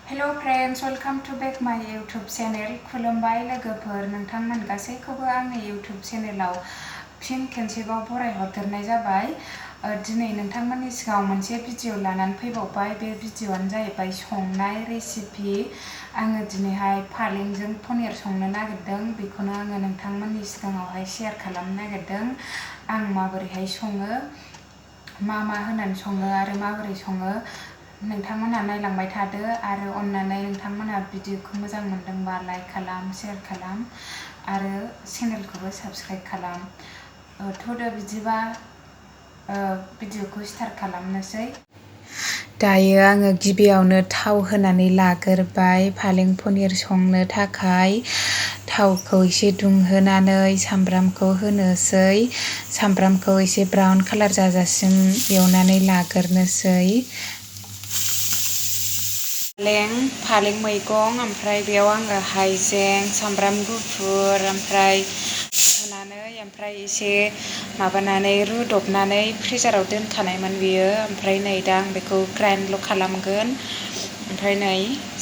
Hello friends, welcome to back my YouTube channel. खुलुमबाय लोगोफोर, नोंथांमोन गासैखौबो आंनि YouTube चेनेलाव फिन खेनसेबाव बरायहरनाय जाबाय। दिनै नोंथांमोननि सिगाङाव मोनसे भिडिअ लानानै फैबावबाय। बे भिडिअआनो जाहैबाय संनाय रेसिपि। आङो दिनैहाय पालेंजों पनिर संनो नागिरदों। बेखौनो आङो नोंथांमोननि सिगाङावहाय शेयार खालामनो नागिरदों। आं माबोरैहाय सङो, मा होनानै सङो आरो माबोरै सङो नोंथांमोनहा नायलांबाय थादो आरो अन्नानै नोंथांमोनहा भिडिअखौ मोजां मोनदोंबा लाइक खालाम, शेयार खालाम आरो चेनेलखौबो साबस्क्राइब खालाम। थ'दो बिदिबा भिडिअखौ स्टार्ट खालामनोसै। दायो आङो गिबियावनो थाव होनानै लाग्रोबाय पालें पनिर संनो थाखाय। थावखौ एसे दुंहोनानै सामब्रामखौ होनोसै। सामब्रामखौ एसे ब्राउन कालार जाजासिम एवनानै लाग्रोनोसै। पालें मैगं, ओमफ्राय बेयाव आङो हाइजें, सामब्राम गुफुर ओमफ्राय होनानै ओमफ्राय एसे माबानानै रुदबनानै फ्रिजाराव दोनखानायमोन बियो। ओमफ्राय नै दा आं बेखौ ग्राइन्डल' खालामगोन। ओमफ्राय नै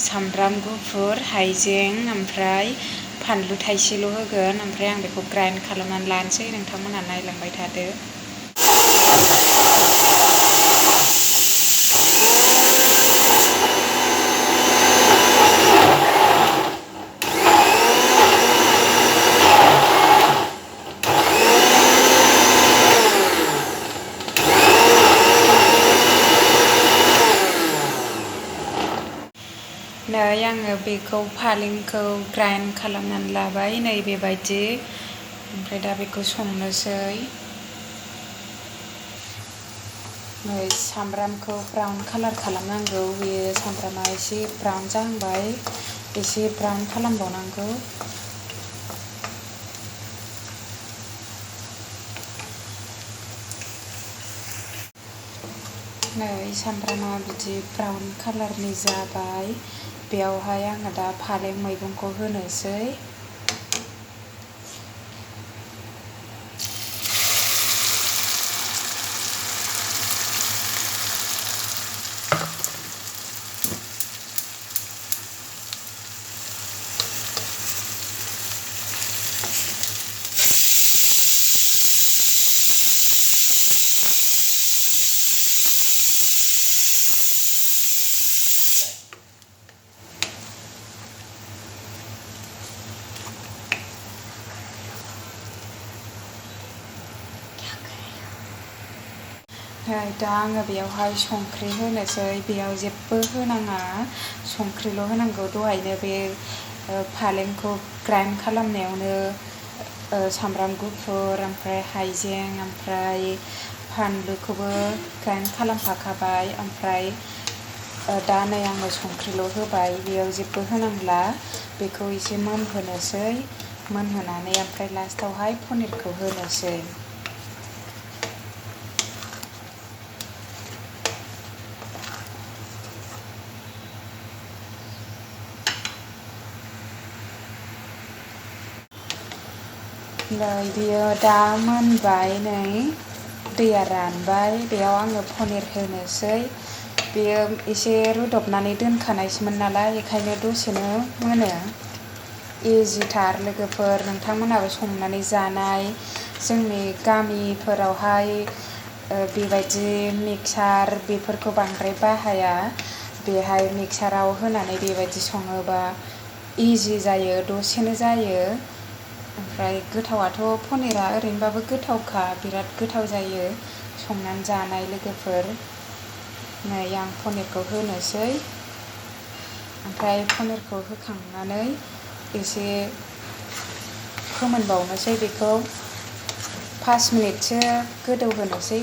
सामब्राम गुफुर, हाइजें ओमफ्राय फानलु थाइसेल' होगोन। ओमफ्राय आं बेखौ ग्राइन्ड खालामनानै लानोसै, नोंथांमोनहा नायलांबाय थादो। नै आङो बेखौ पालेंखौ ग्राइन्ड खालामनानै लाबाय, नै बेबायदि। ओमफ्राय दा बेखौ संनोसै। नै सामब्रामखौ ब्राउन कालार खालामनांगौ। बेयो सामब्रामा एसे ब्राउन जाहांबाय, एसे ब्राउन खालामबावनांगौ। नै सामब्रामा बिदि ब्राउन कालारनि जाबाय। बेयावहाय आङो दा पालें मैगंखौ होनोसै। दा आङो बेयावहाय संख्रि होनोसै। बेयाव जेबो होनाङा, संख्रिल' होनांगौ। दहायनो बे पालेंखौ ग्राइन्ड खालामनायावनो सामब्राम गुफुर ओमफ्राय हाइजें ओमफ्राय फानलुखौबो ग्राइन्ड खालामफाखाबाय। ओमफ्राय दा नै आङो संख्रिल' होबाय, बेयाव जेबो होनांला। बेखौ एसे मोनहोनोसै, मोनहोनानै ओमफ्राय लास्टावहाय पनिरखौ होनोसै। नै बियो दा मोनबाय, नै दैया रानबाय। बेयाव आङो पनिर होनोसै। बेयो एसे रुदबनानै दोनखानायसोमोन नालाय, बेखायनो दसेनो मोनो। इजिथार लोगोफोर, नोंथांमोनहाबो संनानै जानाय। जोंनि गामिफोरावहाय बेबायदि मिक्सार बेफोरखौ बांद्राय बाहाया। बेहाय मिक्साराव होनानै बेबायदि सङोबा इजि जायो, दसेनो जायो। ओमफ्राय गोथावाथ' पनिरा ओरैनोबाबो गोथावखा, बिराद गोथाव जायो संनानै जानाय लोगोफोर। नै आं पनिरखौ होनोसै। ओमफ्राय पनिरखौ होखांनानै एसे फोमोनबावनोसै। बेखौ 5 मिनिटसो गोदौहोनोसै,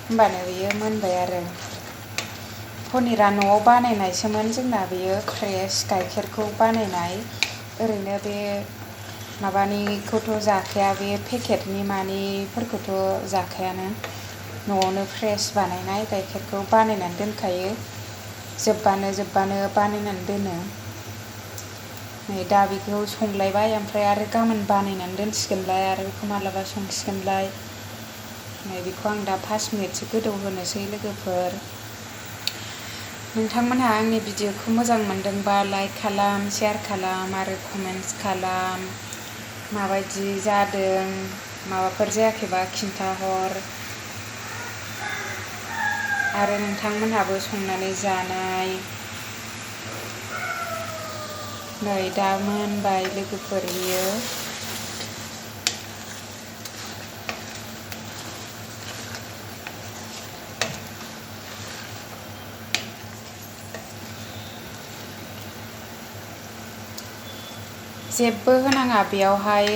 होमबानो बेयो मोनबाय आरो। पनिरा न'आव बानायनायसोमोन जोंना, बेयो फ्रेस गाइखेरखौ बानायनाय। ओरैनो बे माबानिखौथ' जाखाया, बे पेकेटनि मानिफोरखौथ' जाखायानो। न'आवनो फ्रेस बानायनाय गाइखेरखौ बानायनानै दोनखायो, जोब्बानो बानायनानै दोनो। नै दा बेखौ संलायबाय, ओमफ्राय आरो गाबोन बानायनानै दोनसिगोनलाय, आरो बेखौ मालाबा संसिगोनलाय। नै बेखौ आं दा 5 मिनिटसो गोदौ होनोसै लोगोफोर। नोंथांमोनहा आंनि भिडिअखौ मोजां मोनदोंबा लाइक खालाम, शेयार खालाम आरो कमेन्ट्स खालाम। माबायदि जादों, माबाफोर जायाखैबा खिन्थाहर। आरो नोंथांमोनहाबो संनानै जानाय। नै दा मोनबाय लोगोफोर बियो। जेबो होनाङा बेयावहाय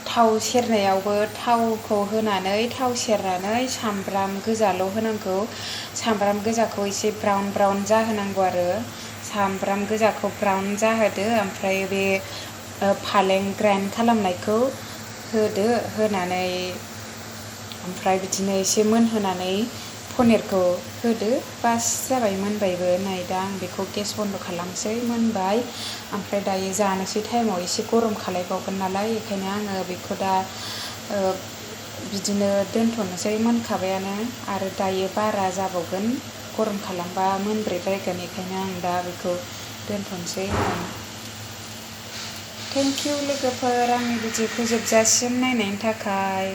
थाव सेरनायावबो थावखौ होनानै थाव सेरनानै सामब्राम गोजाल' होनांगौ। सामब्राम गोजाखौ एसे ब्राउन जाहोनांगौ आरो सामब्राम गोजाखौ ब्राउन जाहोदो। ओमफ्राय बे फालें ग्राइन्ड खालामनायखौ होदो। होनानै ओमफ्राय बिदिनो एसे मोनहोनानै पनिरखौ होदो। बास जाबाय, मोनबायबो। नै दा आं बेखौ गेस बन्द' खालामसै, मोनबाय। ओमफ्राय दायो जानोसै टाइमाव एसे गरम खालायबावगोन नालाय, बेखायनो आङो बेखौ दा बिदिनो दोनथ'नोसै। मोनखाबायानो, आरो दायो बारा जाबावगोन। गरम खालामबा मोनब्रेद्रायगोन, बेखायनो आं दा बेखौ दोनथ'नोसै। थेंक इउ लोगोफोर आंनि भिडिअखौ जोबजासिम नायनायनि थाखाय।